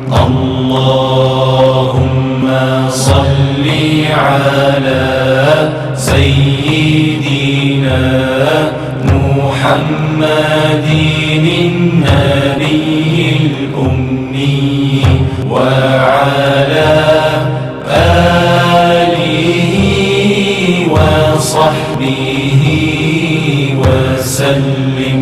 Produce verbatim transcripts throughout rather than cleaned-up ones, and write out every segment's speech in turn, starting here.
اللهم صل على سيدنا محمد النبي الأمي وعلى آله وصحبه وسلم.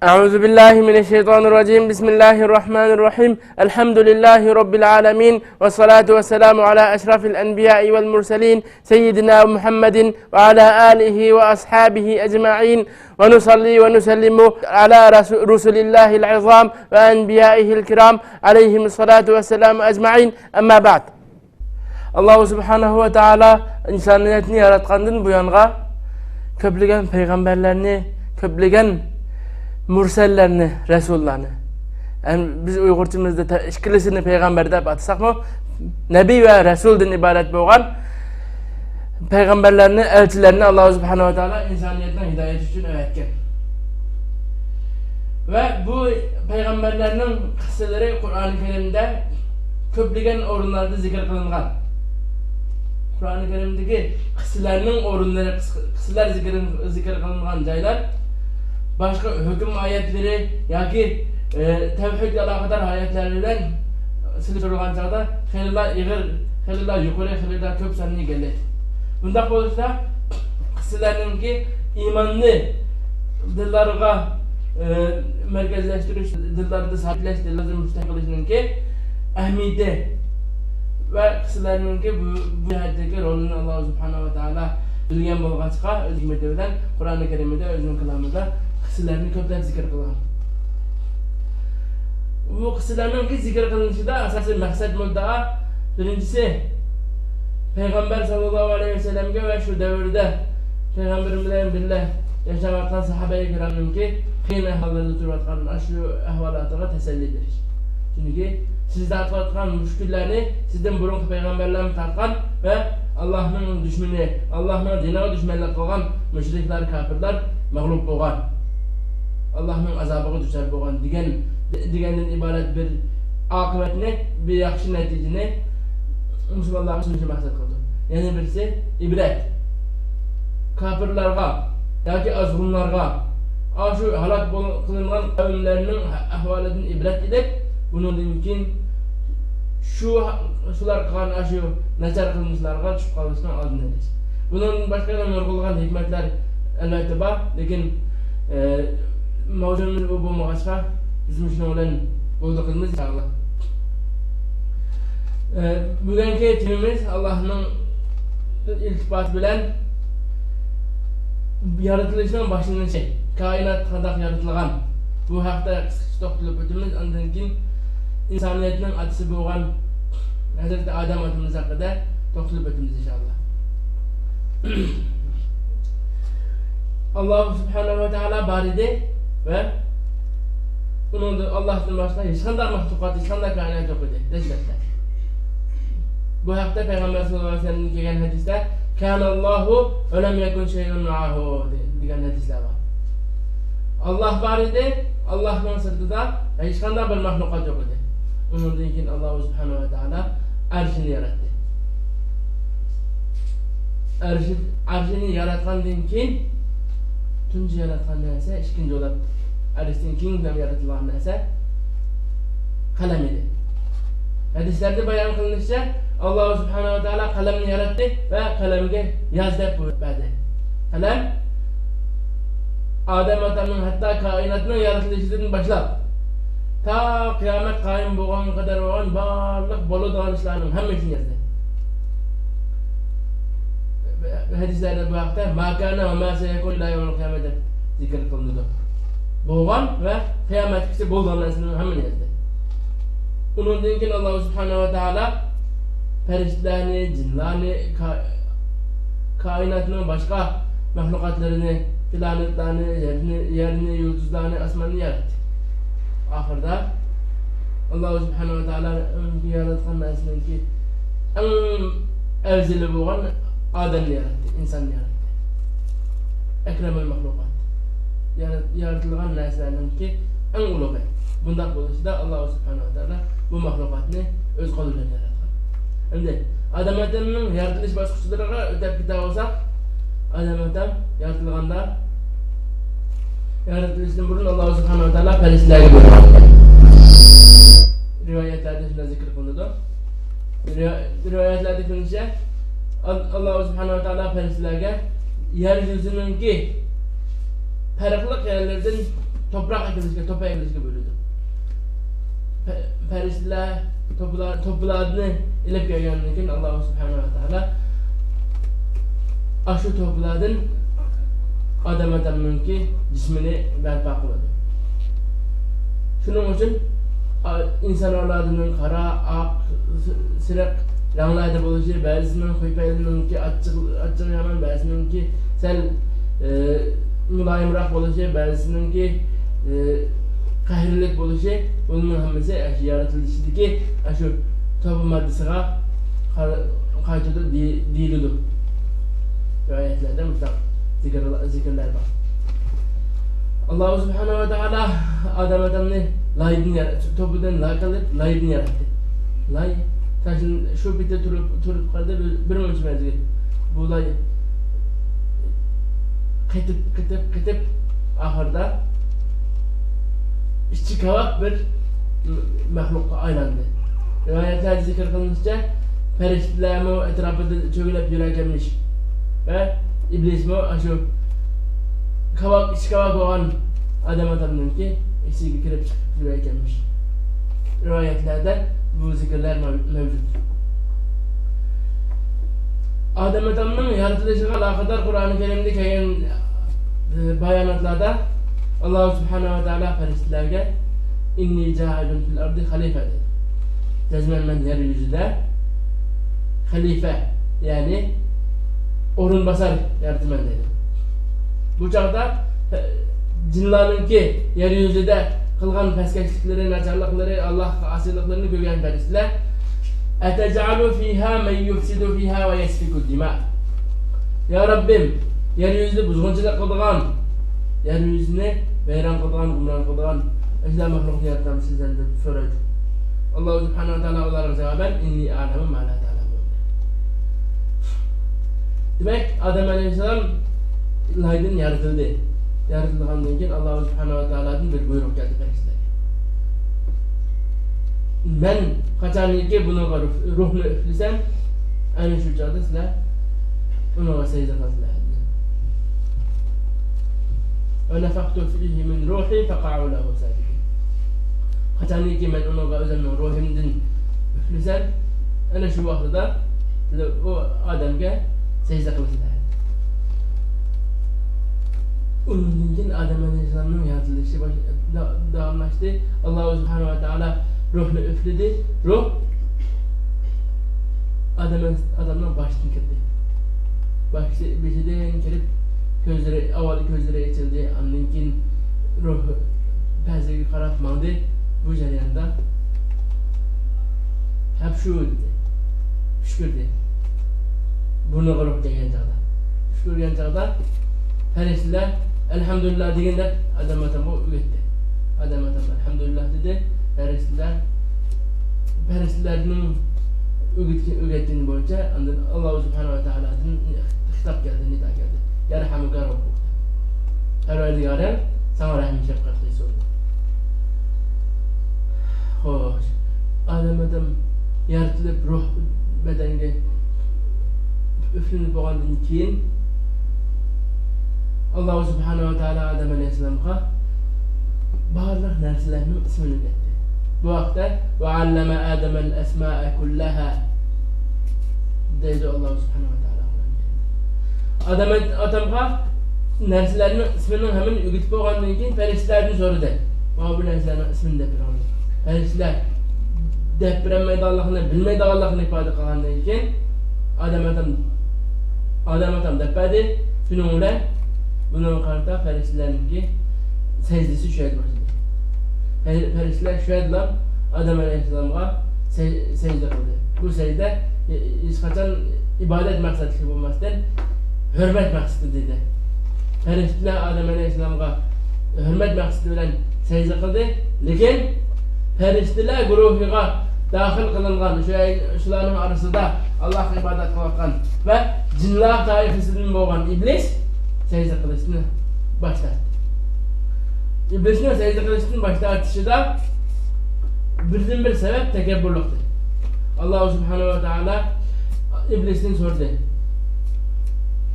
أعوذ بالله من الشيطان الرجيم. بسم الله الرحمن الرحيم. الحمد لله رب العالمين، والصلاة والسلام على أشرف الأنبياء والمرسلين، سيدنا محمد وعلى آله وأصحابه أجمعين، ونصلي ونسلم على رسو-، رسل الله العظام وأنبيائه الكرام، عليهم الصلاة والسلام أجمعين. أما بعد. ئاللاھۇ سۇبھانەھۇ ۋە تائالا ئىنسانىيەتنى ياراتقاندىن بۇيانغا كۆپلىگەن پەيغەمبەرلەرنى، كۆپلىگەن مۇرسەللەرنى، رەسۇللارنى، ھەم بىز ئۇيغۇرچىمىزدا تە-، ئىككىلىسىنى پەيغەمبەر دەپ ئاتىساقمۇ، نەبىي ۋە رەسۇلدىن ئىبارەت بولغان پەيغەمبەرلەرنى، ئەلچىلەرنى ئاللاھۇ سۇبھانەھۇ ۋە تائالا ئىنسانىيەتنىڭ ھىدايىتى ئۈچۈن ئەۋەتكەن. ۋە بۇ پەيغەمبەرلەرنىڭ قىسسىلىرى قۇرئانى كەرىمدە كۆپلىگەن ئورۇنلاردا زىكىر قىلىنغان. قۇرئانى كەرىمدىكى قىسسىلەرنىڭ ئورۇنلىرى، قىس-، قىسسىلەر زىكىر، زىكىر قىلىنغان جايلار باشقا ھۆكۈم ئايەتلىرى ياكى، ئە، تەۋھىدكە ئالاقىدار ئايەتلەر بىلەن سېلىشتۇرۇلغان چاغدا خېلىلا ئېغىر، خېلىلا يۇقىرى، خېلىلا كۆپ ساننى ئىگىلەيدۇ. بۇنداق بولۇشتا قىسسىلەرنىڭكى ئىماننى دىللارغا، ئە، مەركەزلەشتۈرۈش، دىللاردا سابىتلەش، دىللاردا مۇستەھكەم قىلىشنىڭكى ئەھمىيىتى ۋە قىسسىلەرنىڭكى بۇ، بۇ جەھەتتىكى رولىنى ئاللاھ سۇبھانەھۇ ۋە تائالا بىلگەن بولغاچقا، ئۆز ھېكمىتى بىلەن قۇرئانى كەرىمىدە، ئۆزىنىڭ كالامىدا قىسسىلەرنى كۆپلەپ زىكىر قىلغان. بۇ قىسسىلەرنىڭكى زىكىر قىلىنىشىدا ئاساسىي مەقسەت، مۇددىئا، بىرىنچىسى، پەيغەمبەر ساللاللاھۇ ئەلەيھى ۋەسەللەمگە ۋە شۇ دەۋردە پەيغەمبىرىمىز بىلەن بىللە ياشاۋاتقان ساھابەي كىرامنىڭكى قىيىن ئەھۋاللاردا تۇرۇۋاتقان ئاشۇ ئەھۋالاتىغا تەسەللى بېرىش. چۈنكى سىز تارتىۋاتقان مۇشۇ كۈنلەرنى سىزدىن بۇرۇنقى پەيغەمبەرلەرمۇ تارتقان ۋە ئاللاھنىڭ دۈشمىنى، ئاللاھنىڭ دىنىغا دۈشمەنلىك قىلغان مۇشرىكلار، كاپىرلار مەغلۇپ بولغان. ئاللاھنىڭ ئازابىغا دۇچار بولغان دېگەن، دېگەندىن ئىبارەت بىر ئاقىۋەتنى، بىر ياخشى نەتىجىنى مۇسۇلمانلارغا سۇنۇشنى مەقسەت قىلىدۇ. يەنە بىرسى ئىبرەت. كاپىرلارغا ياكى ئازغۇنلارغا، ئاشۇ ھالاك بول-، قىلىنغان قەۋملەرنىڭ ئەھۋالىدىن ئىبرەت ئېلىپ، بۇنىڭدىن كېيىن شۇ، شۇلار قىلغان ئاشۇ ناچار قىلمىشلارغا چۈشۈپ قالماسلىقنىڭ ئالدىنى ئېلىش. بۇنىڭدىن باشقا يەنە نۇرغۇنلىغان ھېكمەتلەر ئەلۋەتتە بار، لېكىن، ئە، ماۋزۇمىز بۇ بولمىغاچقا، بىز مۇشۇنىڭ بىلەن بولدى قىلىمىز، ئىنشائاللا. ئە، بۈگۈنكى تېمىمىز ئاللاھنىڭ ئىلتىپاتى بىلەن يارىتىلىشنىڭ باشلىنىشى، كائىنات قانداق يارىتىلغان، بۇ ھەقتە قىسقىچە توختىلىپ ئۆتىمىز. ئاندىن كېيىن ئىنسانىيەتنىڭ ئاتىسى بولغان ھەزرىتى ئادەم ئاتىمىز ھەققىدە توختىلىپ ئۆتىمىز، ئىنشائاللا. ئاللاھ سۇبھانەھۇ ۋە تائالا بار ئىدى ۋە ئۇنىڭدىن، ئاللاھتىن باشقا ھېچقانداق مەخلۇقات، ھېچقانداق كائىنات يوق ئىدى دەسلەپتە. بۇ ھەقتە پەيغەمبەر ساللاللاھۇ ئەلەيھى ۋەسەللەمدىن كەلگەن ھەدىستە، كان الله ولم يكن شيء معه دېگەن ھەدىسلەر بار. ئاللاھ بار ئىدى، ئاللاھنىڭ سىرتىدا ھېچقانداق بىر مەخلۇقات يوق ئىدى. ئۇنىڭدىن كېيىن ئاللاھ سۇبھانەھۇ ۋە تائالا ئەرشىنى ياراتتى. ئەرشى، ئەرشىنى ياراتقاندىن كېيىن تۇنجى ياراتقان نەرسە، ئىككىنچى بولۇپ ئەرشتىن كېيىن يارىتىلغان نەرسە قەلەم ئىدى. ھەدىسلەردە بايان قىلىنىشىچە، ئاللاھ سۇبھانەھۇ ۋە تائالا قەلەمنى ياراتتى ۋە قەلەمگە ياز دەپ بۇيرۇق بەردى. قەلەم ئادەم ئاتامنىڭ ھەتتا كائىناتنىڭ يارىتىلىشىدىن باشلاپ تا قىيامەت قايىم بولغانغا قەدەر بولغان بارلىق بولىدىغان ئىشلارنىڭ ھەممىسىنى يازدى. ھەدىسلەردە بۇ ھەقتە ما كان وما سيكون إلى يوم القيامة دەپ زىكىر قىلىنىدۇ. بولغان ۋە قىيامەتكىچە بولىدىغان نەرسىلەرنىڭ ھەممىنى يازدى. ئۇنىڭدىن كېيىن ئاللاھ سۇبھانەھۇ ۋە تائالا پەرىشتىلەرنى، جىنلارنى، كا-، كائىناتنىڭ باشقا مەخلۇقاتلىرىنى، پلانېتلارنى، يەرنى، يەرنى، يۇلتۇزلارنى، ئاسماننى ياراتتى. ئاخىرىدا ئاللاھ سۇبھانەھۇ ۋە تائالا ياراتقان نەرسىنىڭكى ئەڭ ئەۋزىلى بولغان ئادەمنى ياراتتى، ئىنساننى ياراتتى. ئەكرەمۇل مەخلۇقات. يارا-، يارىتىلغان نەرسىلەرنىڭكى ئەڭ ئۇلۇغى. بۇنداق بولۇشىدا ئاللاھ سۇبھانەھۇ ۋە تائالا بۇ مەخلۇقاتنى ئۆز قولى بىلەن ياراتقان. ئەمدى ئادەم ئادەمنىڭ يارىتىلىش باسقۇچلىرىغا ئۆتۈپ كېتىۋالساق، ئادەم ئادەم يارىتىلغاندا، يارىتىلىشتىن بۇرۇن ئاللاھ سۇبھانەھۇ ۋە تائالا پەرىشتىلەرگە بۇيرۇغان. رىۋايەتلەردە شۇنداق زىكىر قىلىنىدۇ. رىۋا-، رىۋايەتلەردە كېلىشىچە، ئال-، ئاللاھ سۇبھانەھۇ ۋە تائالا پەرىشتىلەرگە يەر يۈزىنىڭكى پەرقلىق يەرلىرىدىن توپراق ئەكېلىشكە، توپا ئەكېلىشكە بۇيرۇيدۇ. پە-، پەرىشتىلەر توپىلار-، توپىلارنى ئېلىپ كەلگەندىن كېيىن، ئاللاھ سۇبھانەھۇ ۋە تائالا ئاشۇ توپىلاردىن ئادەم ئادەمنىڭكى جىسمىنى بەرپا قىلىدۇ. شۇنىڭ ئۈچۈن، ئا، ئىنسانلار ئادەمنىڭ قارا، ئاق، س-، سېرىق رەڭلەردە بولۇشى، بەزىسىنىڭ خۇي پەيلىنىڭكى ئاچچىق، ئاچچىقى يامان، بەزىسىنىڭكى سەل، ئە، مۇلايىمراق بولۇشى، بەزىسىنىڭكى، ئە، قەھرلىك بولۇشى، بۇنىڭ ھەممىسى ئاشۇ يارىتىلىشىدىكى ئاشۇ توپا ماددىسىغا قار-، قايتىدۇ دېي-، دېيىلىدۇ. رىۋايەتلەردە مۇشۇنداق زىكىر-، زىكىرلەر بار. ئاللاھ سۇبھانەھۇ ۋە تائالا ئادەم ئادەمنى لايدىن يار-، توپىدىن لاي قىلىپ، لايدىن ياراتتى. لاي تاشنى شۇ پېتى تۇرۇپ، تۇرۇپ قالدى بىر، بىر مۇنچە مەزگىل. بۇ لاي قېتىپ، قېتىپ، قېتىپ، ئاخىرىدا ئىچى كاۋاپ بىر مەخلۇققا ئايلاندى. رىۋايەتلەردە زىكىر قىلىنىشىچە، پەرىشتىلەرمۇ ئەتراپىدا چۆگىلەپ يۈرەركەنمىش ۋە ئىبلىسمۇ ئاشۇ كاۋاپ، ئىچى كاۋاپ بولغان ئادەم ئادەمنىڭكى ئىچىگە كىرىپ چىقىپ يۈرەركەنمىش. رىۋايەتلەردە بۇ زىكىرلەر مەۋ-، مەۋجۇت. ئادەم ئادەمنىڭ يارىتىلىشىغا ئالاقىدار قۇرئانى كەرىمدە كەلگەن، ئە، باياناتلاردا ئاللاھ سۇبھانەھۇ ۋە تائالا پەرىشتىلەرگە «ئىننى جائىلۇن فىل ئەردى خەلىفە» دەيدۇ. جەزمەن مەن يەر يۈزىدە خەلىپە، يەنى ئورۇنباسار يارىتىمەن دەيدۇ. بۇ چاغدا، ئە، جىنلارنىڭكى يەر يۈزىدە قىلغان پەسكەشلىكلىرى، ناچارلىقلىرى، ئاللاھقا ئاسىيلىقلىرىنى كۆرگەن پەرىشتىلەر، «ئەتەجئەلۇ فىھا مەن يۇفسىدۇ فىھا ۋە يەسفىكۇ دىما». يا رەببىم، يەر يۈزىدە بۇزغۇنچىلىق قىلىدىغان، يەر يۈزىنى ۋەيران قىلىدىغان، گۇمران قىلىدىغان ئەشۇنداق مەخلۇقنى يارىتامسىز سەن دەپ سورايدۇ. ئاللاھ سۇبھانەھۇ ۋە تائالا ئۇلارغا جاۋابەن، «ئىننى ئەلەمۇ ما لا تەلەمۇن» دەيدۇ. دېمەك، ئادەم ئەلەيھىسسالام لايدىن يارىتىلدى. يارىتىلغاندىن كېيىن، ئاللاھ سۇبھانەھۇ ۋە تائالادىن بىر بۇيرۇق كەلدى پەرىشتىلەرگە. مەن قاچانكى بۇنىڭغا روھ-، روھنى ئۈفلىسەم، ئەنە شۇ چاغدا سىلەر ئۇنىڭغا سەجدە قىلىسىلەر. «ونفخت فيه من روحي فقعوا له ساجدين». قاچانكى مەن ئۇنىڭغا ئۆزۈمنىڭ روھىمدىن ئۈفلىسەم، ئەنە شۇ ۋاقتىدا سىلەر ئۇ ئادەمگە سەجدە قىلىسىلەر. ئۇنىڭدىن كېيىن ئادەم ئەلەيھىسسالامنىڭ يارىتىلىشى باش-، دا-، داۋاملاشتى. ئاللاھ سۇبھانەھۇ ۋە تائالا روھنى ئۈفلىدى. روھ ئادەم، ئادەمنىڭ باشىدىن كىردى. باشى، بېشىدىن كىرىپ، كۆزلىرى، ئاۋۋال كۆزلىرى ئېچىلدى، ئاندىن كېيىن روھ پەزىگە قاراپ ماڭدى. بۇ جەرياندا «ھەپشۇ» دېدى، پۈشكۈردى. بۇرنىغا روھ كەلگەن چاغدا، پۈشكۈرگەن چاغدا پەرىشتىلەر «ئەلھەمدۇلىللا» دېگەن دەپ ئادەم ئادەمگە ئۆگەتتى. ئادەم ئادەم «ئەلھەمدۇلىللا» دېدى. پەرىشتىلەر، پەرىشتىلەرنىڭ ئۆگەتكە-، ئۆگەتكىنى بويىچە ئاندىن ئاللاھ سۇبھانەھۇ ۋە تائالادىن خىتاب كەلدى، نىدا كەلدى. «يرحمك ربك». پەرۋەردىگارىڭ ساڭا رەھىم شەپقەت قىلسۇن. خوش، ئادەم ئادەم يارىتىلىپ، روھ بەدەنگە ئۈفلىنىپ بولغاندىن كېيىن، ئاللاھ سۇبھانەھۇ ۋە تائالا ئادەم ئەلەيھىسسالامغا بارلىق نەرسىلەرنىڭ ئىسمىنى ئۆگەتتى. بۇ ھەقتە «وعلم آدم الأسماء كلها» دەيدۇ ئاللاھ سۇبھانەھۇ ۋە تائالا. ئادەم ئاتامغا نەرسىلەرنىڭ ئىسمىنىڭ ھەممىنى ئۆگىتىپ بولغاندىن كېيىن، پەرىشتىلەردىن سورىدى، «مانا بۇ نەرسىلەرنىڭ ئىسمىنى دەپ بېرىڭ» دەپ. پەرىشتىلەر دەپ بېرەلمەيدىغانلىقىنى، بىلمەيدىغانلىقىنى ئىپادە قىلغاندىن كېيىن، ئادەم ئادەم، ئادەم ئاتام دەپ بەردى. شۇنىڭ بىلەن بۇنىڭغا قارىتا پەرىشتىلەرنىڭكى سەجدىسى شۇ يەردە باشلىدى. پەر-، پەرىشتىلەر شۇ يەردىلا ئادەم ئەلەيھىسسالامغا سەج-، سەجدە قىلدى. بۇ سەجدە ھېچقاچان ئىبادەت مەقسەتلىك بولماستىن، ھۆرمەت مەقسىتىدە ئىدى. پەرىشتىلەر ئادەم ئەلەيھىسسالامغا ھۆرمەت مەقسىتى بىلەن سەجدە قىلدى. لېكىن پەرىشتىلەر گۇرۇھىغا داخىل قىلىنغان، شۇ، شۇلارنىڭ ئارىسىدا ئاللاھقا ئىبادەت قىلىۋاتقان ۋە جىنلار تائىپىسىدىن بولغان ئىبلىس سەجدە قىلىشنى باش تارتتى. ئىبلىسنىڭ سەجدە قىلىشتىن باش تارتىشىدا بىردىنبىر سەۋەب تەكەببۇرلۇقتى. ئاللاھ سۇبھانەھۇ ۋە تائالا ئىبلىستىن سورىدى،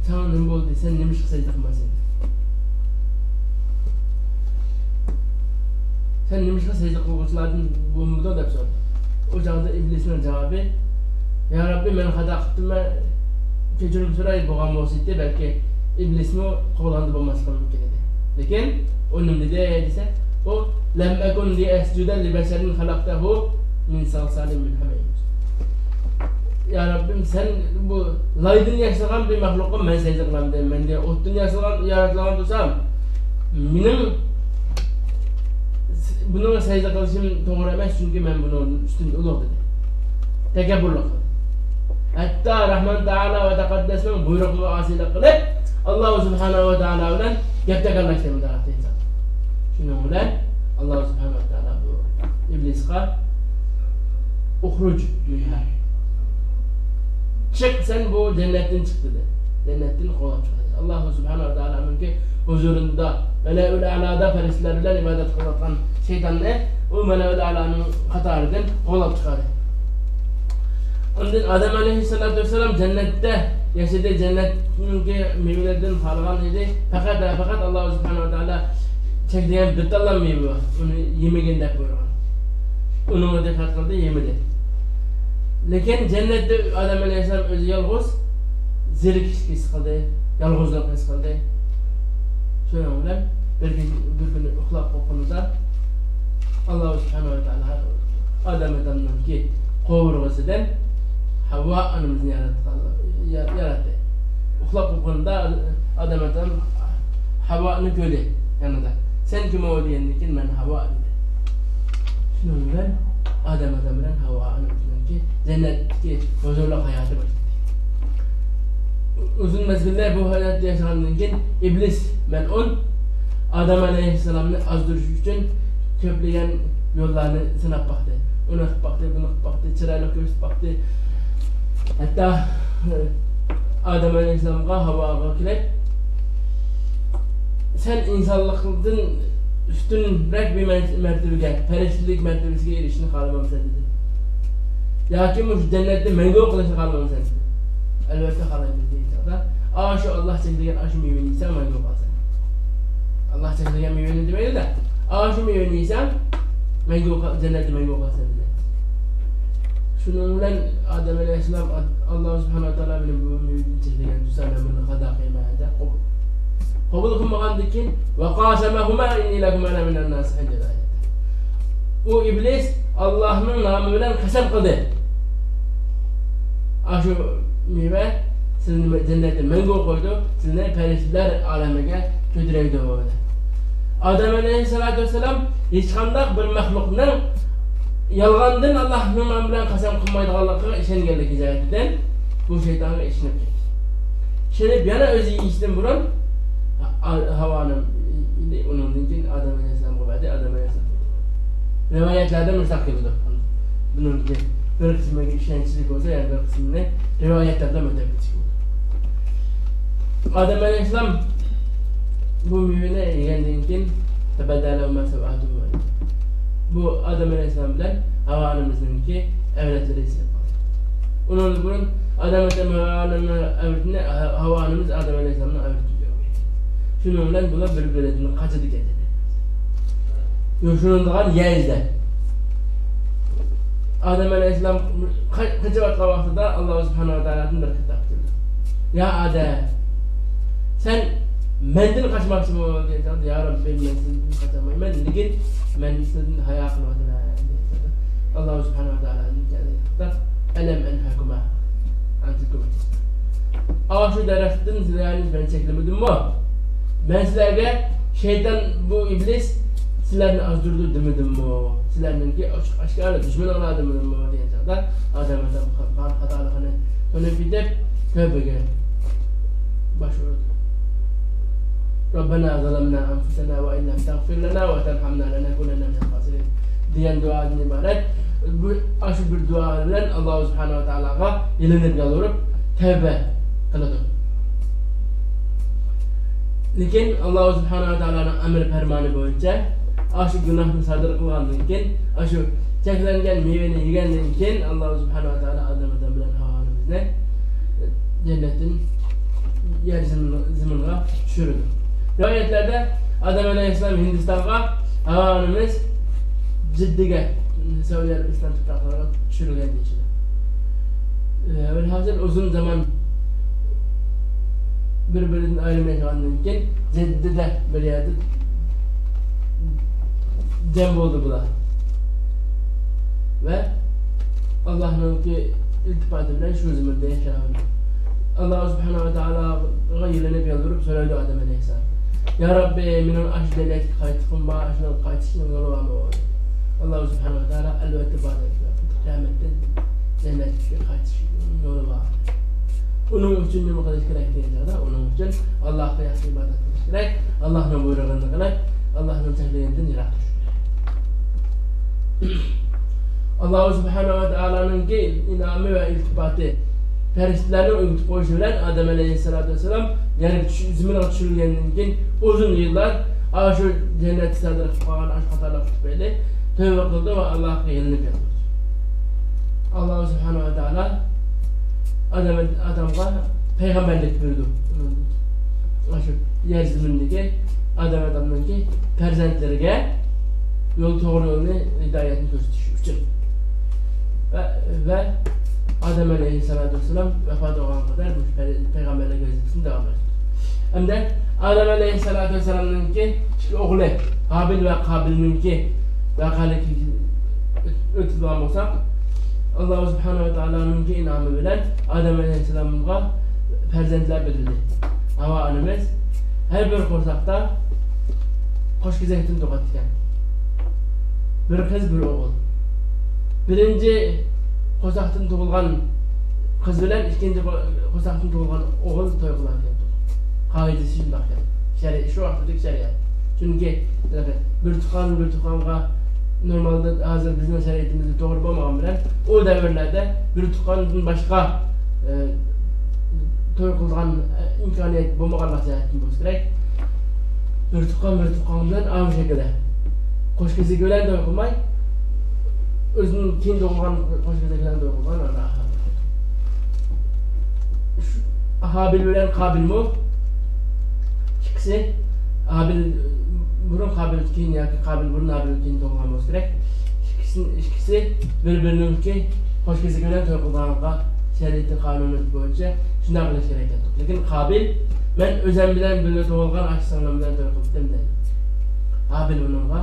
ساڭا نېمە بولدى؟ سەن نېمىشقا سەجدە قىلمايسەن؟ سەن نېمىشقا سەجدە قىلغۇچىلاردىن بولمىدىڭ؟ دەپ سورىدى. ئۇ چاغدا ئىبلىسنىڭ جاۋابى، يا رەببى، مەن خاتا قىپتىمەن، كەچۈرۈم سوراي، بولغان بولسىدى، بەلكى ئىبلىسمۇ قوغلاندى بولماسلىقى مۇمكىن ئىدى. لېكىن ئۇ نېمە دېدى دېسە، ئۇ، لەم ئەكۇن لىئەسجۇدە لىبەشەرىن خەلەقتەھۇ مىن سەلسالىن مىن ھەمەئىن. يا رەببىم، سەن بۇ لايدىن ياسىغان بىر مەخلۇققا مەن سەجدە قىلامدىم؟ مەن دە ئوتتىن ياسىغان، يارىتىلغان تۇرسام، مېنىڭ بۇنىڭغا سەجدە قىلىشىم توغرا ئەمەس، چۈنكى مەن بۇنىڭدىن ئۈستۈن، ئۇلۇغ، دېدى. تەكەببۇرلۇق قىلدى. ھەتتا رەھمان تائالا ۋە تەقەددەسنىڭ بۇيرۇقىغا ئاسىيلىق قىلىپ، ئاللاھ سۇبھانەھۇ ۋە تائالا بىلەن گەپ تاكاللاشتى مۇداراقتا ئىنسان. شۇنىڭ بىلەن ئاللاھ سۇبھانەھۇ ۋە تائالا بۇ ئىبلىسقا ئۇخرۇج مىنھا، چىق، سەن بۇ جەننەتتىن چىق، دېدى. جەننەتتىن قوغلاپ چىقاردى. ئاللاھ سۇبھانەھۇ ۋە تائالانىڭكى ھۇزۇرىدا، مەلەئۇل ئەلادا پەرىشتىلەر بىلەن ئىبادەت قىلىۋاتقان شەيتاننى ئۇ مەلەئۇل ئەلانىڭ قاتارىدىن قوغلاپ چىقاردى. ئاندىن ئادەم ئەلەيھىسسالاتۇ ۋەسسالام جەننەتتە ياشىدى، جەننەتنىڭكى مېۋىلىرىدىن خالىغان ئىدى. پەقەت، پەقەت ئاللاھ سۇبھانەھۇ ۋە تائالا چەكلىگەن بىر تاللا مېۋە بار، ئۇنى يېمىگىن دەپ بۇيرۇغان. ئۇنىڭغا دىققەت قىلدى، يېمىدى. لېكىن جەننەتتە ئادەم ئەلەيھىسسالام ئۆزى يالغۇز، زېرىكىشلىك ھېس قىلدى، يالغۇزلۇق ھېس قىلدى. شۇنىڭ بىلەن بىر كۈن، بىر كۈنى ئۇخلاپ قوپقىنىدا ئاللاھ سۇبھانەھۇ ۋە تائالا ئادەم ئاتامنىڭكى قوۋۇرغىسىدىن ھەۋۋا ئانىمىزنى ياراتقان، يا-، ياراتتى. ئۇخلاپ قوپقىنىدا ئادەم ئاتام ھەۋۋانى كۆردى يېنىدا. سەن كىم ئۇ دېگەندىن كېيىن مەن ھەۋۋا دېدى. شۇنىڭ بىلەن ئادەم ئاتام بىلەن ھەۋۋا ئانىمىزنىڭكى جەننەتتىكى ھۇزۇرلۇق ھاياتى باشلىدى. ئۇزۇن مەزگىللەر بۇ ھاياتتا ياشىغاندىن كېيىن ئىبلىس مەلئۇن ئادەم ئەلەيھىسسالامنى ئازدۇرۇش ئۈچۈن كۆپلىگەن يوللارنى سىناپ باقتى. ئۇنى قىلىپ باقتى، بۇنى قىلىپ باقتى، چىرايلىق كۆرسىتىپ باقتى. ھەتتا، ئە، ئادەم ئەلەيھىسسالامغا، ھاۋاغا كېلىپ، سەن ئىنسانلىقتىن ئۈستۈنرەك بىر مەر-، مەرتىۋىگە، پەرىشتىلىك مەرتىۋىسىگە ئېرىشىشنى خالىمامسەن؟ دېدى. ياكى مۇشۇ جەننەتتە مەڭگۈ قېلىشنى خالىمامسەن؟ دېدى. ئەلۋەتتە خالايمەن، دېگەن چاغدا، ئاشۇ ئاللاھ چەكلىگەن ئاشۇ مېۋىنى يېسەڭ مەڭگۈ قالىسەن. ئاللاھ چەكلىگەن مېۋىنى دېمەيدۇ-دە، ئاشۇ مېۋىنى يېسەڭ مەڭگۈ قال-، جەننەتتە مەڭگۈ قالىسەن، دېدى. شۇنىڭ بىلەن ئادەم ئەلەيھىسسالام، ئاد-، ئاللاھ سۇبھانەھۇ ۋە تائالا مېنى بۇ مېۋىدىن چەكلىگەن تۇرسا، مەن بۇنى قازا قىلىمەن، دەپ قوبۇل، قوبۇل قىلمىغاندىن كېيىن، ۋەقاسەمەھۇمە ئىننى لەكۇمە لەمىنەن ناسىھىن، دېدى ئايەتتە. ئۇ ئىبلىس ئاللاھنىڭ نامى بىلەن قەسەم قىلدى. ئاشۇ مېۋە سىلىنى جەننەتتە مەڭگۈ قويىدۇ، سىلىنى پەرىشتىلەر ئالەمىگە كۆتۈرەيدۇ، دېدى. ئادەم ئەلەيھىسسالاتۇ ۋەسسالام ھېچقانداق بىر مەخلۇقنىڭ يالغاندىن ئاللاھنىڭ نامى بىلەن قەسەم قىلمايدىغانلىقىغا ئىشەنگەنلىكى جەھەتتىن بۇ شەيتانغا ئىشىنىپ كەتتى. ئىشىنىپ يەنە ئۆزى يېيىشتىن بۇرۇن ھا-، ھاۋانى، ئۇنىڭدىن كېيىن ئادەم ئەلەيھىسسالامغا بەردى، ئادەم ئەلەيھىسسالام. رىۋايەتلەردە مۇشۇنداق كېلىدۇ. بۇنىڭدىكى بىر قىسمىغا ئىشەنچلىك بولسا، يەنە بىر قىسمىنى رىۋايەتلەردە مۇنداق كېلىدۇ. ئادەم ئەلەيھىسسالام بۇ مېۋىنى يېگەندىن كېيىن، تەبەددەلە مە سەۋئاتۇھۇ. بۇ ئادەم ئەلەيھىسسالام بىلەن ھاۋا ئانىمىزنىڭكى ئەۋرەتلىرى ئېچىلىپ قالدى. ئۇنىڭدىن بۇرۇن ئادەم ئاتام ھاۋا ئانىمنىڭ ئەۋرىتىنى، ھاۋا ئانىمىز ئادەم ئەلەيھىسسالامنىڭ ئەۋرىتىنى كۆرمىگەن. شۇنىڭ بىلەن بۇلار بىر-بىرىدىن قاچىدىكەن، دېدى. يوشۇرۇنىدىغان يەر ئىزدەپ. ئادەم ئەلەيھىسسالام قا-، قېچىۋاتقان ۋاقتىدا ئاللاھ سۇبھانەھۇ ۋە تائالادىن بىر خىتاب كېلىدۇ. يا ئادەم، سەن مەندىن قاچماقچىمۇ؟ دېگەن چاغدا، يا رەببى، مەن سەندىن قاچالمايمەن، لېكىن مەن سەندىن ھايا قىلىۋاتىمەن، دېگەن چاغدا، ئاللاھ سۇبھانەھۇ ۋە تائالادىن كەلگەن خىتاب، ئەلەم ئەنھەكۇما ئەن تىلكۇمە. ئاشۇ دەرەختىن سىلەرنى مەن چەكلىمىدىممۇ؟ مەن سىلەرگە شەيتان، بۇ ئىبلىس سىلەرنى ئازدۇرىدۇ دېمىدىممۇ؟ سىلەرنىڭكى ئاچ-، ئاشكارا دۈشمىنىڭلار دېمىدىممۇ؟ دېگەن چاغدا ئادەم ئاتام قىلغان خاتالىقىنى تونۇپ يېتىپ، تۆۋبىگە باش ئۇرىدۇ. ربنا ظلمنا أنفسنا وإن لم تغفر لنا وترحمنا لنكونن من الخاسرين دېگەن دۇئادىن ئىبارەت. بۇ، ئاشۇ بىر دۇئا بىلەن ئاللاھ سۇبھانەھۇ ۋە تائالاغا يېلىنىپ يالۋۇرۇپ تەۋبە قىلىدۇ. لېكىن ئاللاھ سۇبھانەھۇ ۋە تائالانىڭ ئەمر پەرمانى بويىچە ئاشۇ گۇناھنى سادىر قىلغاندىن كېيىن، ئاشۇ چەكلەنگەن مېۋىنى يېگەندىن كېيىن ئاللاھ سۇبھانەھۇ ۋە تائالا ئادەم، ئادەم بىلەن ھاۋانىمىزنى جەننەتتىن يەر زېمىن-، زېمىنغا چۈشۈرىدۇ. رىۋايەتلەردە ئادەم ئەلەيھىسسالام ھىندىستانغا، ھاۋا ئانىمىز جىددىگە، سەئۇدى ئەرەبىستان تۇپراقلىرىغا چۈشۈرۈلگەن دېيىشىدۇ. ئە، ۋەلھاسىل، ئۇزۇن زامان بىر-بىرىدىن ئايرىلماي قالغاندىن كېيىن، جىددىدە بىر يەردە جەم بولدى بۇلار. ۋە ئاللاھنىڭكى ئىلتىپاتى بىلەن شۇ زېمىندا ياشاۋېرىدۇ. ئاللاھ سۇبھانەھۇ ۋە تائالاغا يېلىنىپ يالۋۇرۇپ سورايدۇ ئادەم ئەلەيھىسسالام: يا رەببى، مېنىڭ ئاشۇ جەننەتكە قايتقۇم بار، ئاشۇنىڭغا قايتىشنىڭ يولى بارمۇ؟ ئاللاھ سۇبھانەھۇ ۋە تائالا: ئەلۋەتتە بار، دەپ، قىيامەتتە جەننەتكە قايتىش يولى بار. ئۇنىڭ ئۈچۈن نېمە قىلىش كېرەك دېگەن چاغدا، ئۇنىڭ ئۈچۈن ئاللاھقا ياخشى ئىبادەت قىلىش كېرەك، ئاللاھنىڭ بۇيرۇغىنى قىلىپ، ئاللاھنىڭ چەكلىگىنىدىن يىراق تۇرۇش كېرەك. ئاللاھ سۇبھانەھۇ ۋە تائالانىڭكى ئىنئامى ۋە ئىلتىپاتى، پەرىشتىلەرنىڭ ئۆگىتىپ قويۇشى بىلەن ئادەم ئەلەيھىسسالاتۇ ۋەسسالام يەرگە چۈش-، زېمىنغا چۈشۈرۈلگەندىن كېيىن ئۇزۇن يىللار ئاشۇ جەننەتتە سادىر قىلىپ قالغان ئاشۇ خاتالىق تۈپەيلى تەۋبە قىلدى ۋە ئاللاھقا يېلىنىپ يالۋۇردى. ئاللاھ سۇبھانەھۇ ۋە تائالا ئادەم، ئادەمگە پەيغەمبەرلىك بېرىدۇ. ئاشۇ يەر زېمىندىكى ئادەم ئادەمنىڭكى پەرزەنتلىرىگە يول، توغرا يولنى، ھىدايەتنى كۆرسىتىش ئۈچۈن. ۋە، ۋە ئادەم ئەلەيھىسسالاتۇ ۋەسسالام ۋاپات بولغانغا قەدەر بۇ پەي-، پەيغەمبەرلىك ۋەزىپىسىنى داۋاملاشتۇردى. ھەمدە ئادەم ئەلەيھىسسالاتۇ ۋەسسالامنىڭكى ئىككى ئوغلى، ھابىل ۋە قابىلنىڭكى ۋەقەلىكى ئۆتۈپ بولساق، ئاللاھ سۇبھانەھۇ ۋە تائالانىڭكى ئىنئامى بىلەن ئادەم ئەلەيھىسسالامغا پەرزەنتلەر بېرىلدى. ھاۋا ئانىمىز ھەر بىر قورساقتا قوش كېزەكتىن تۇغاتتىكەن. بىر قىز، بىر ئوغۇل. بىرىنچى قورساقتىن تۇغۇلغان قىز بىلەن ئىككىنچى قو-، قورساقتىن تۇغۇلغان ئوغۇل توي قىلاركەن. قائىدىسى شۇنداقكەن. شەرئىي، شۇ ۋاقىتتىكى شەرىئەت. چۈنكى بىر تۇغقان بىر تۇغقانغا نورمالدا ھازىر بىزنىڭ شەرىئىتىمىزدە توغرا بولمىغان بىلەن، ئۇ دەۋرلەردە بىر تۇغقاندىن باشقا، ئە، توي قىلىدىغان، ئە، ئىمكانىيەت بولمىغانلىق جەھەتتىن بولسا كېرەك. بىر تۇغقان بىر تۇغقان بىلەن ئاۋۇ شەكىلدە قوش كېزىكى بىلەن توي قىلماي، ئۆزىنىڭ كېيىن تۇغۇلغان قوش كېزىكى بىلەن توي قىلغان. شۇ ھابىل بىلەن قابىلمۇ ئىككىسى، ھابىل بۇرۇن، قابىل كېيىن ياكى قابىل بۇرۇن، ھابىل كېيىن تۇغۇلغان بولسا كېرەك. ئىككىسى، ئىككىسى بىر-بىرىنىڭكى قوش كېزىكى بىلەن توي قىلىدىغانلىقىغا شەرىئىتى، قانۇنى بويىچە شۇنداق قىلىش كېرەك ئىكەن. لېكىن قابىل، مەن ئۆزۈم بىلەن بىللە تۇغۇلغان ئاشۇ سىڭلىم بىلەن توي قىلدىم دەيدۇ. ھابىل ئۇنىڭغا،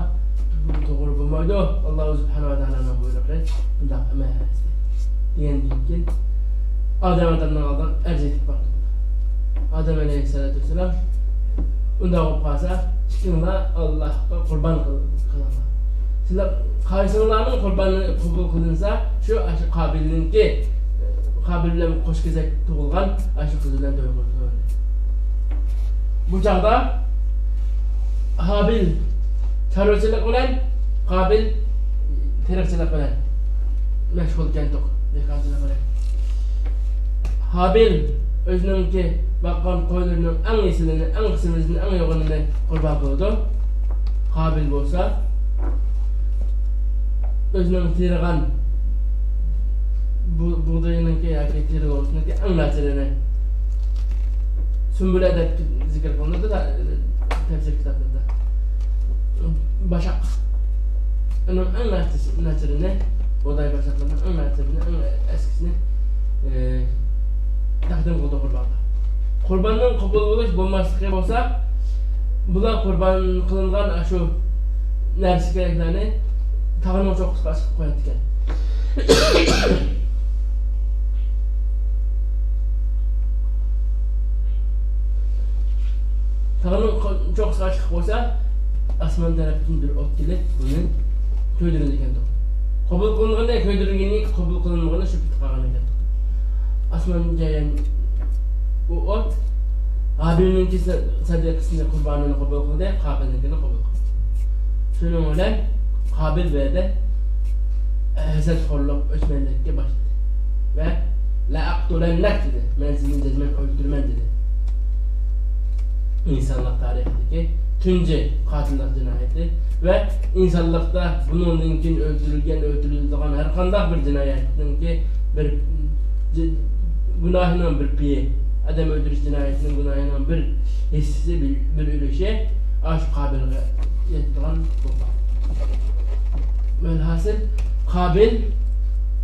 بۇ توغرا بولمايدۇ، ئاللاھ سۇبھانەھۇ ۋە تائالانىڭ بۇيرۇقى بۇنداق ئەمەس دېگەندىن كېيىن، ئادەم ئادەمنىڭ ئالدىغا ئەرز ئېيتىپ باردى. ئادەم ئەلەيھىسسالاتۇ ۋەسسالام، ئۇنداق بولۇپ قالسا، ئىككىڭلار ئاللاھقا قۇربان قىل-، قىلىڭلار. سىلەر قايسىڭلارنىڭ قۇربانى قوبۇل قىلىنسا، شۇ، ئاشۇ قابىلنىڭكى، قابىل بىلەن قوش كېزەك تۇغۇلغان ئاشۇ قىز بىلەن توي قىلىدۇ. بۇ چاغدا ھابىل چارۋىچىلىق بىلەن، قابىل تېرىقچىلىق بىلەن مەشغۇل ئىكەنتۇق، دېھقانچىلىق بىلەن. ھابىل ئۆزىنىڭكى باققان قويلىرىنىڭ ئەڭ ئېسىلىنى، ئەڭ سېمىزىنى، ئەڭ يوغىنىنى قۇربان قىلىدۇ. قابىل بولسا ئۆزىنىڭ تېرىغان بۇ-، بۇغدىيىنىڭكى ياكى تېرىلغۇسىنىڭكى ئەڭ ناچىرىنى، سۈمبۈلە دەپ زىكىر قىلىنىدۇ تەپسىر كىتابلىرىدا. باشاق. ئۇنىڭ ئەڭ ناچىرىنى، بۇغداي باشاقلىرىنىڭ ئەڭ ناچىرىنى، ئەڭ ئەسكىسىنى، ئى، تەقدىم قىلدى قۇربانغا. قۇرباننىڭ قوبۇل بولۇش بولماسلىقى بولسا، بۇلار قۇربان قىلىنغان ئاشۇ نەرسە كېرەكلەرنى تاغنىڭ چوققىسىغا ئاسىقىپ قوياتتىكەن. تاغنىڭ قو-، چوققىسىغا چىقىپ قويسا، ئاسمان تەرەپتىن بىر ئوت كېلىپ، بۇنى كۆيدۈرىدىكەنتۇق. قوبۇل قىلىنغىنى كۆيدۈرۈلگىنى، قوبۇل قىلىنمىغىنى شۇ پېتى قالغانىكەنتۇق. ئاسماندىن كەلگەن ئۇ ئوت ھابىلنىڭكى سە-، سەدىقىسىنى، قۇربانىنى قوبۇل قىلدى، قابىلنىڭكىنى قوبۇل قىلدى. شۇنىڭ بىلەن قابىل بۇ يەردە ھەسەتخورلۇق، ئۆچمەنلىككە باشلىدى ۋە «لەئەقتۇلەننەك» دېدى، «مەن سېنى جەزمەن ئۆلتۈرىمەن» دېدى. ئىنسانلىق تارىخىدىكى تۇنجى قاتىللىق جىنايىتى ۋە ئىنسانلىقتا بۇنىڭدىن كېيىن ئۆلتۈرۈلگەن، ئۆلتۈرۈلىدىغان ھەر قانداق بىر جىنايەتنىڭكى بىر جى-، گۇناھىنىڭ بىر پېيى، ئادەم ئۆلتۈرۈش جىنايىتىنىڭ گۇناھىنىڭ بىر ھىسسىسى، بىر، بىر ئۈلۈشى ئاشۇ قابىلغا يەتىدىغان بولغان. ۋەلھاسىل، قابىل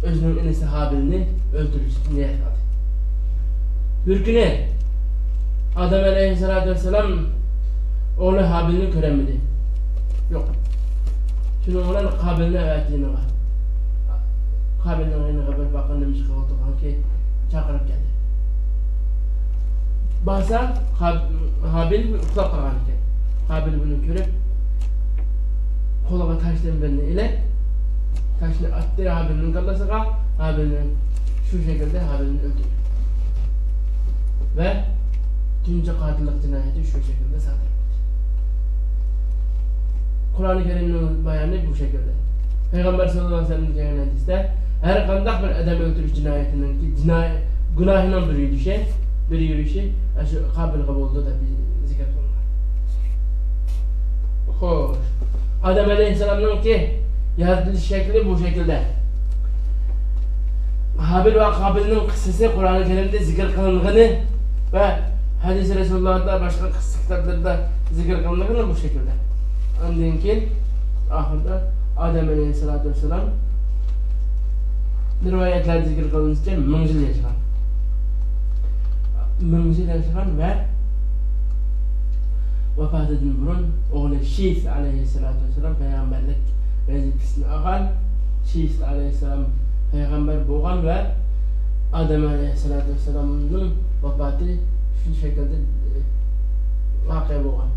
ئۆزىنىڭ ئىنىسى ھابىلنى ئۆلتۈرۈشنى نىيەت قىلدى. بىر كۈنى ئادەم ئەلەيھىسسالاتۇ ۋەسسالام ئوغلى ھابىلنى كۆرەلمىدى. يوق. شۇنىڭ بىلەن قابىلنى ئەۋەتتى يېنىغا. قابىلنىڭ يېنىغا بىر بارغان، نېمە ئىش قىلىۋاتىدىغانكى، چاقىرىپ كەلدى. بارسا، قاب-، ھابىل ئۇخلاپ قالغان ئىكەن. قابىل بۇنى كۆرۈپ، قولىغا تاشتىن بىرنى ئېلىپ، تاشنى ئاتتى ھابىلنىڭ كاللىسىغا، ھابىلنى شۇ شەكىلدە ھابىلنى ئۆلتۈردى. ۋە تۇنجى قاتىللىق جىنايىتى شۇ شەكىلدە سادىر بولدى. قۇرئان كەرىمنىڭ بايانى بۇ شەكىلدە. پەيغەمبەر ساللاللاھۇ ئەلەيھى ۋەسەللەمدىن كەلگەن ھەدىستە، ھەر قانداق بىر ئادەم ئۆلتۈرۈش جىنايىتىنىڭكى جىنايى، گۇناھىنىڭ بىر يۈرۈشى، بىر يۈرۈشى ئاشۇ قابىلغا بولىدۇ دەپ زىكىر قىلىنغان. خوش. ئادەم ئەلەيھىسسالامنىڭكى يارىتىلىش شەكلى بۇ شەكىلدە. ھابىل ۋە قابىلنىڭ قىسسىسى قۇرئان كەرىمدە زىكىر قىلىنغىنى ۋە ھەدىس رەسۇلۇللاھدا، باشقا قىسسە كىتابلىرىدا زىكىر قىلىنغىنى بۇ شەكىلدە. ئاندىن كېيىن ئاخىرىدا ئادەم ئەلەيھىسسالاتۇ ۋەسسالام رىۋايەتلەردە زىكىر قىلىنىشىچە مىڭ يىل ياشىغان. مىڭ يىل ياشىغان ۋە ۋاپاتىدىن بۇرۇن ئوغلى شىس ئەلەيھىسسالاتۇ ۋەسسالام پەيغەمبەرلىك ۋەزىپىسىنى ئالغان. شىس ئەلەيھىسسالام پەيغەمبەر بولغان ۋە ئادەم ئەلەيھىسسالاتۇ ۋەسسالامنىڭ ۋاپاتى شۇ شەكىلدە، ئى، ۋەقە بولغان.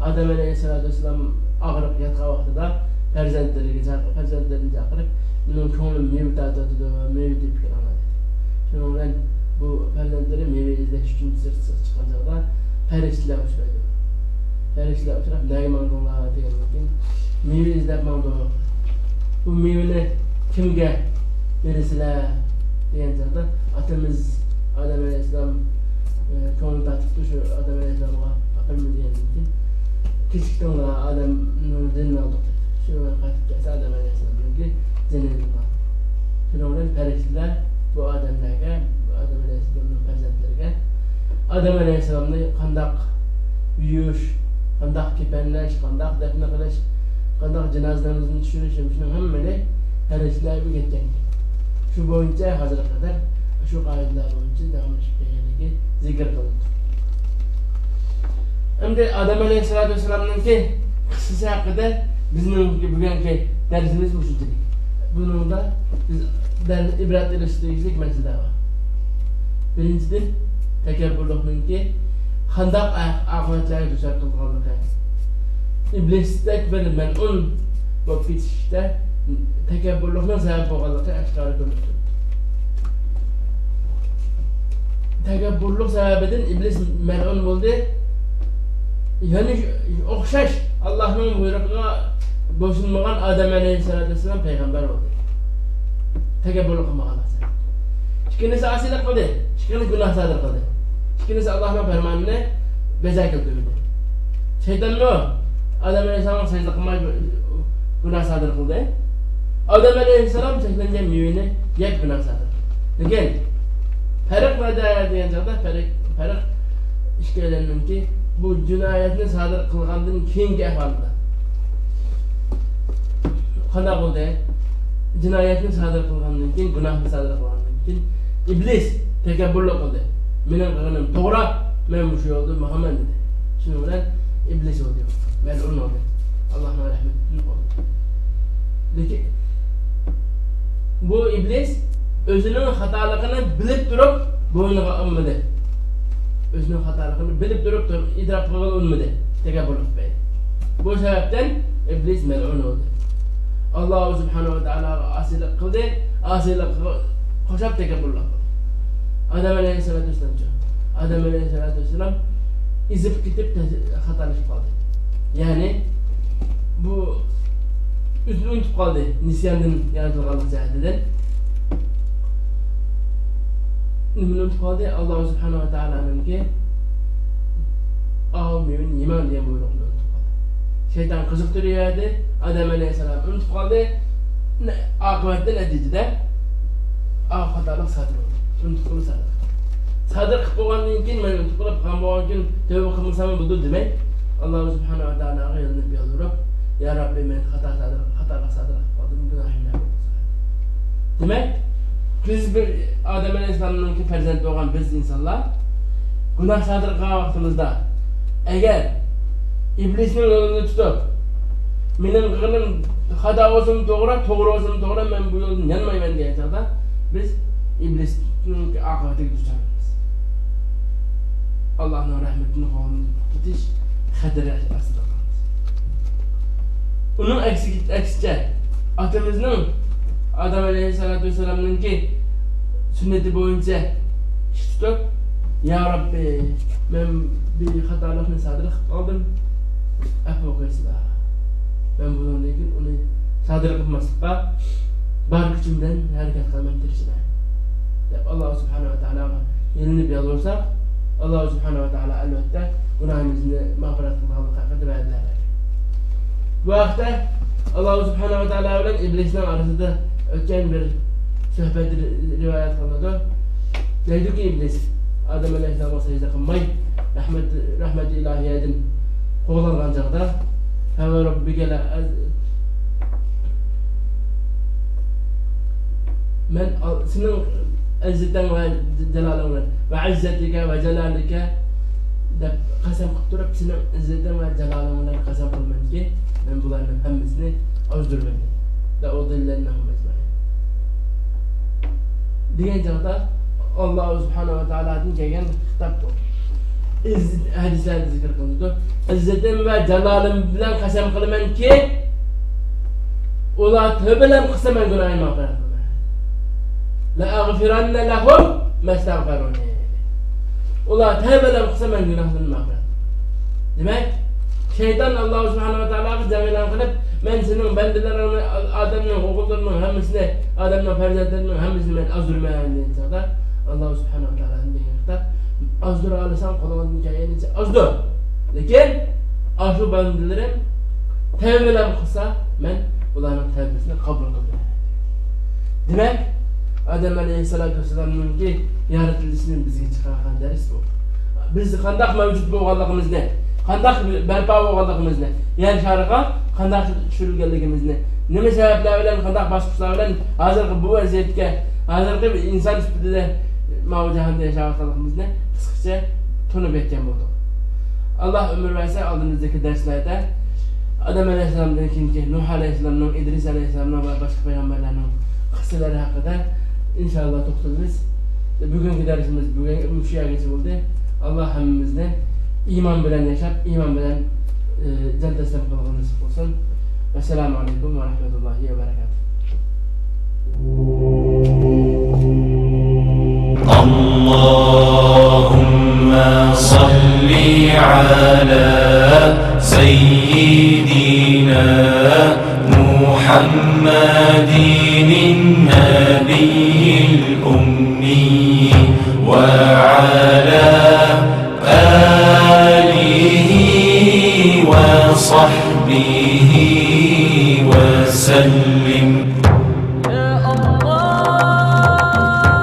ئادەم ئەلەيھىسسالاتۇ ۋەسسالام ئاغرىپ ياتقان ۋاقتىدا پەرزەنتلىرىگە چاق-، پەرزەنتلىرىنى چاقىرىپ، «مېنىڭ كۆڭلۈم مېۋە تارتىۋاتىدۇ، مېۋە تېپىپ كېلىڭلار» دېدى. شۇنىڭ بىلەن بۇ پەرزەنتلىرى مېۋە ئىزدەش ئۈچۈن سىرتقا چىققان چاغدا پەرىشتىلەر ئۇچرايدۇ. پەرىشتىلەر ئۇچراپ، «نەگە ماڭدىڭلار؟» دېگەندىن كېيىن، «مېۋە ئىزدەپ ماڭدۇق.» «بۇ مېۋىنى كىمگە بېرىسىلەر؟» دېگەن چاغدا، «ئاتىمىز ئادەم ئەلەيھىسسالام، ئى، كۆڭلى تارتىپتۇ، شۇ ئادەم ئەلەيھىسسالامغا ئاپىرىمىز» دېگەندىن كېيىن، «كېچىكتىڭلار، ئادەمنىڭ جېنىنى ئالدۇق» دەيدۇ. شۇ قايتىپ كەلسە، ئادەم ئەلەيھىسسالامنىڭكى جېنى ئېلىنغان. شۇنىڭ بىلەن پەرىشتىلەر بۇ ئادەملەرگە، ئادەم ئەلەيھىسسالامنىڭ پەرزەنتلىرىگە ئادەم ئەلەيھىسسالامنى قانداق يۇيۇش، قانداق كېپەنلەش، قانداق دەپنە قىلىش، قانداق جىنازا نامىزىنى چۈشۈرۈش، شۇنىڭ ھەممىنى پەرىشتىلەر ئۆگەتكەن. شۇ بويىچە ھازىرغا قەدەر شۇ قائىدىلەر بويىچە داۋاملىشىپ كەلگەنلىكى زىكىر قىلىندى. ئەمدى ئادەم ئەلەيھىسسالاتۇ ۋەسسالامنىڭكى قىسسىسى ھەققىدە بىزنىڭ بۈگۈنكى دەرسىمىز مۇشۇنچىلىك. بۇنىڭدا بىز دەل ئىبرەت ئېلىشقا تېگىشلىك مەسىلىلەر بار. بىرىنچىدىن، تەكەببۇرلۇقنىڭكى قانداق ئا-، ئاقىۋەتلەرگە دۇچار قىلىدىغانلىقى، ئىبلىستەك بىر مەلئۇن بولۇپ كېتىشتە تەكەببۇرلۇقنىڭ سەۋەب بولغانلىقى ئاشكارا كۆرۈنۈپ تۇرىدۇ. تەكەببۇرلۇق سەۋەبىدىن ئىبلىس مەلئۇن بولدى. يەنە ئوخشاش ئاللاھنىڭ بۇيرۇقىغا بويسۇنمىغان ئادەم ئەلەيھىسسالاتۇ ۋەسسالام پەيغەمبەر بولدى. تەكەببۇرلۇق قىلمىغانلىق سەۋەبىدىن. ئىككىنچىسى ئاسىيلىق قىلدى. ئىككىنچى گۇناھ سادىر قىلدى. ئىككىنچىسى ئاللاھنىڭ پەرمانىنى بەجا كەلتۈرمىدى. شەيتانمۇ ئادەم ئەلەيھىسسالامغا سەجدە قىلماي گۇناھ سادىر قىلدى. ئادەم ئەلەيھىسسالام چەكلەنگەن مېۋىنى يەپ گۇناھ سادىر قىلدى. لېكىن پەرق نەدە دېگەن چاغدا، پەرق، پەرق ئىككىيلەننىڭكى بۇ جىنايەتنى سادىر قىلغاندىن كېيىنكى ئەھۋالىدا. قانداق بولدى؟ جىنايەتنى سادىر قىلغاندىن كېيىن، گۇناھنى سادىر قىلغاندىن كېيىن، ئىبلىس تەكەببۇرلۇق قىلدى. «مېنىڭ قىلغىنىم توغرا، مەن مۇشۇ يولدا ماڭىمەن» دېدى. شۇنىڭ بىلەن ئىبلىس بولدى، مەلئۇن بولدى. ئاللاھنىڭ رەھمىتىدىن قوغدى. لېكىن بۇ ئىبلىس ئۆزىنىڭ خاتالىقىنى بىلىپ تۇرۇپ بوينىغا ئالمىدى. ئۆزىنىڭ خاتالىقىنى بىلىپ تۇرۇپ، تۇرۇپ ئېتىراپ قىلغىلى ئۇنىمىدى. تەكەببۇرلۇق تۈپەيلى. بۇ سەۋەبتىن ئىبلىس مەلئۇن بولدى. ئاللاھ سۇبھانەھۇ ۋە تائالاغا ئاسىيلىق قىلدى. ئاسىيلىققا قوشاپ تەكەببۇرلۇق قىلدى. ئادەم ئەلەيھىسسالاتۇ ۋەسسالامچۇ؟ ئادەم ئەلەيھىسسالاتۇ ۋەسسالام ئېزىپ كېتىپ خاتالىشىپ قالدى. يەنى بۇ ئۆزىنى ئۇنتۇپ قالدى، نىسياندىن يارىتىلغانلىق جەھەتتىن. نېمىنى ئۇنتۇپ قالدى؟ ئاللاھ سۇبھانەھۇ ۋە تائالانىڭكى ئاۋۇ مېۋىنى يېمەڭ دېگەن بۇيرۇقنى ئۇنتۇپ قالدى. شەيتان قىزىقتۇرۇۋەردى، ئادەم ئەلەيھىسسالام ئۇنتۇپ قالدى. نە-، ئاقىۋەتتە، نەتىجىدە ئاۋۇ خاتالىق سادىر بولدى. ئۇنتۇپ قېلىپ سادىر قىلدى. سادىر قىلىپ بولغاندىن كېيىن، مەن ئۇنتۇپ قېلىپ قالغان بولغان كۈن تەۋبە قىلمىساممۇ بولىدۇ دېمەي، ئاللاھ سۇبھانەھۇ ۋە تائالاغا يېلىنىپ يالۋۇرۇپ، يا رەببى، مەن خاتا سادىر، خاتالىق سادىر قىلىپ قالدىم، گۇناھىم نەدە بولسا. دېمەك، بىز بىر ئادەم ئەلەيھىسسالامنىڭكى پەرزەنتى بولغان بىز ئىنسانلار گۇناھ سادىر قىلغان ۋاقتىمىزدا، ئەگەر ئىبلىسنىڭ يولىنى تۇتۇپ، مېنىڭ قىلغىنىم خاتا بولسىمۇ توغرا، توغرا بولسىمۇ توغرا، مەن بۇ يولدىن يانمايمەن دېگەن چاغدا، بىز ئىبلىسنىڭ ئاقىۋىتىگە دۇچار بولىمىز. ئاللاھنىڭ رەھمىتىنى قولىدىن كېتىش خەتىرى ئاستىدا قالىمىز. ئۇنىڭ ئەكسىگە-، ئەكسىچە، ئاتىمىزنىڭ، ئادەم ئەلەيھىسسالاتۇ ۋەسسالامنىڭكى سۈننىتى بويىچە ئىش تۇتۇپ، يا رەببى، مەن بىر خاتالىقنى سادىر قىلىپ قالدىم، ئەپۇ قىلسىلا. مەن بۇنىڭدىن كېيىن ئۇنى سادىر قىلماسلىققا بار كۈچۈم بىلەن ھەرىكەت قىلىمەن، تىرىشىمەن، دەپ، ئاللاھ سۇبھانەھۇ ۋە تائالاغا يېلىنىپ يالۋۇرساق، ئاللاھ سۇبھانەھۇ ۋە تائالا، ئەلۋەتتە، گۇناھىمىزنى مەغپىرەت قىلىدىغانلىقى ھەققىدە ۋەدىلەر بەردى. بۇ ھەقتە ئاللاھ سۇبھانەھۇ ۋە تائالا بىلەن ئىبلىسنىڭ ئارىسىدا ئۆتكەن بىر سۆھبەت رى-، رىۋايەت قىلىنىدۇ. دەيدۇكى ئىبلىس، ئادەم ئەلەيھىسسالامغا سەجدە قىلماي، رەھمەت، رەھمىتى ئىلاھىيەدىن قوغلانغان چاغدا، فَوَرَبِّكَ لَأَ-، مەن ئال-، سېنىڭ ئىززىتىڭ ۋە جالالىڭ بىلەن، وَعِزَّتِكَ وَجَلَالِكَ دەپ قەسەم قىلىپ تۇرۇپ، سېنىڭ ئىززىتىڭ ۋە جالالىڭ بىلەن قەسەم قىلىمەنكى، مەن بۇلارنىڭ ھەممىسىنى ئازدۇرىمەن، دەپ. لَأُضِلَّنَّهُمْ أَجْمَعِينَ. دېگەن چاغدا ئاللاھ سۇبھانەھۇ ۋە تائالادىن كەلگەن خىتاب بۇ. ئىز-، ھەدىسلەردە زىكىر قىلىنىدۇ. ئىززىتىم ۋە جالالىم بىلەن قەسەم قىلىمەنكى، ئۇلار تەۋبىلەم قىلسا، مەن گۇناھىنى مەغپىرەت قىلىمەن. لَأَغْفِرَنَّ لَهُمْ مَا اسْتَغْفَرُونِ. ئۇلار تەۋبىلەم قىلسا، مەن گۇناھلىرىنى مەغپىرەت قىلىمەن. دېمەك، شەيتان ئاللاھ سۇبھانەھۇ ۋە تائالاغا جەڭ ئېلان قىلىپ، مەن سېنىڭ بەندىلىرىڭنى، ئادەمنىڭ ئوغۇللىرىنىڭ ھەممىسىنى، ئادەمنىڭ پەرزەنتلىرىنىڭ ھەممىسىنى مەن ئازدۇرىمەن دېگەن چاغدا، ئاللاھ سۇبھانەھۇ ۋە تائالادىن كەلگەن خىتاب، ئازدۇرالىساڭ قولۇڭدىن كەلگىنىچە ئازدۇر. لېكىن ئاشۇ بەندىلىرىم تەۋبىلەم قىلسا، مەن ئۇلارنىڭ تەۋبىسىنى قوبۇل قىلىمەن. دېمەك، ئادەم ئەلەيھىسسالاتۇ ۋەسسالامنىڭكى يارىتىلىشىنى بىزگە چىقارغان دەرس بۇ. بىز قانداق مەۋجۇت بولغانلىقىمىزنى، قانداق بەرپا بولغانلىقىمىزنى، يەر شارىغا قانداق چۈشۈرۈلگەنلىكىمىزنى، نېمە سەۋەبلەر بىلەن، قانداق باسقۇچلار بىلەن ھازىرقى بۇ ۋەزىيەتكە، ھازىرقى ئىنسان سۈپىتىدە ماۋۇ جاھاندا ياشاۋاتقانلىقىمىزنى قىسقىچە تونۇپ يەتكەن بولدۇق. ئاللاھ ئۆمۈر بەرسە، ئالدىمىزدىكى دەرسلەردە ئادەم ئەلەيھىسسالامدىن كېيىنكى نۇھ ئەلەيھىسسالامنىڭ، ئىدرىس ئەلەيھىسسالامنىڭ ۋە باشقا پەيغەمبەرلەرنىڭ قىسسىلىرى ھەققىدە ئىنشائاللاھ توختىلىمىز. بۈگۈنكى دەرسىمىز بۈگۈن مۇشۇ يەرگىچە بولدى. ئاللاھ ھەممىمىزنى ئىمان بىلەن ياشاپ، ئىمان بىلەن، ئى، جان تەسلىم قىلغىلى نېسىپ قىلسۇن. ۋەسسالامۇ ئەلەيكۇم ۋە رەھمەتۇللاھى ۋە بەرەكاتۇھ. اللهم صل على سيدنا محمد النبي الأمي وعلى آله وصحبه وسلم.